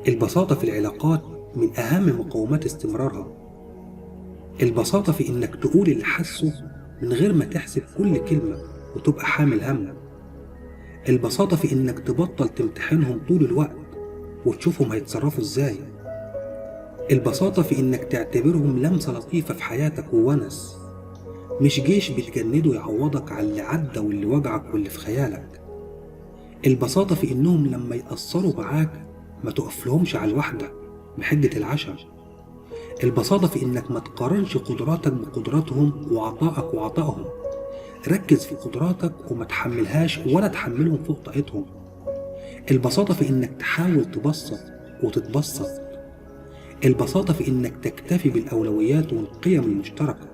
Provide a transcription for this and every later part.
البساطة في العلاقات من أهم مقومات استمرارها. البساطة في إنك تقول اللي حاسه من غير ما تحسب كل كلمة وتبقى حامل هم. البساطة في إنك تبطل تمتحنهم طول الوقت وتشوفهم هيتصرفوا إزاي. البساطة في إنك تعتبرهم لمسة لطيفة في حياتك وونس، مش جيش بتجنده يعوضك على اللي عدى واللي وجعك واللي في خيالك. البساطة في إنهم لما يقصروا معاك ما تقفلهمش على الوحدة بحجة العشاء. البساطة في إنك ما تقارنش قدراتك بقدراتهم وعطائك وعطائهم. ركز في قدراتك وما تحملهاش ولا تحملهم فوق طاقتهم. البساطة في إنك تحاول تبسط وتتبسط. البساطة في إنك تكتفي بالأولويات والقيم المشتركة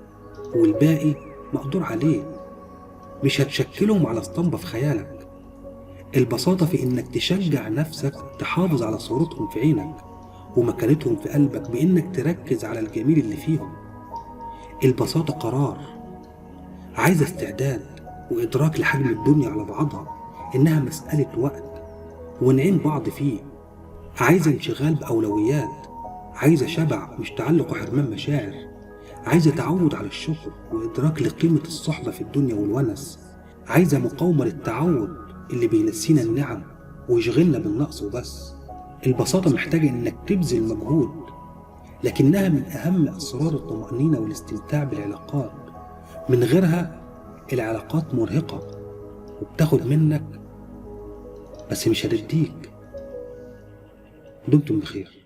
والباقي مقدور عليه، مش هتشكلهم على اسطمبة في خيالك. البساطة في إنك تشجع نفسك تحافظ على صورتهم في عينك ومكانتهم في قلبك بإنك تركز على الجميل اللي فيهم. البساطة قرار، عايزة استعداد وإدراك لحجم الدنيا على بعضها، إنها مسألة وقت ونعين بعض فيه. عايزة انشغال بأولويات، عايزة شبع مش تعلق وحرمان مشاعر، عايزة تعود على الشكر وإدراك لقيمة الصحبة في الدنيا والونس، عايزة مقاومة للتعود اللي بينسينا النعم ويشغلنا بالنقص وبس. البساطة محتاجة إنك تبذل مجهود، لكنها من أهم أسرار الطمأنينة والاستمتاع بالعلاقات. من غيرها العلاقات مرهقة وبتاخد منك بس مش هتديك. دمتم بخير.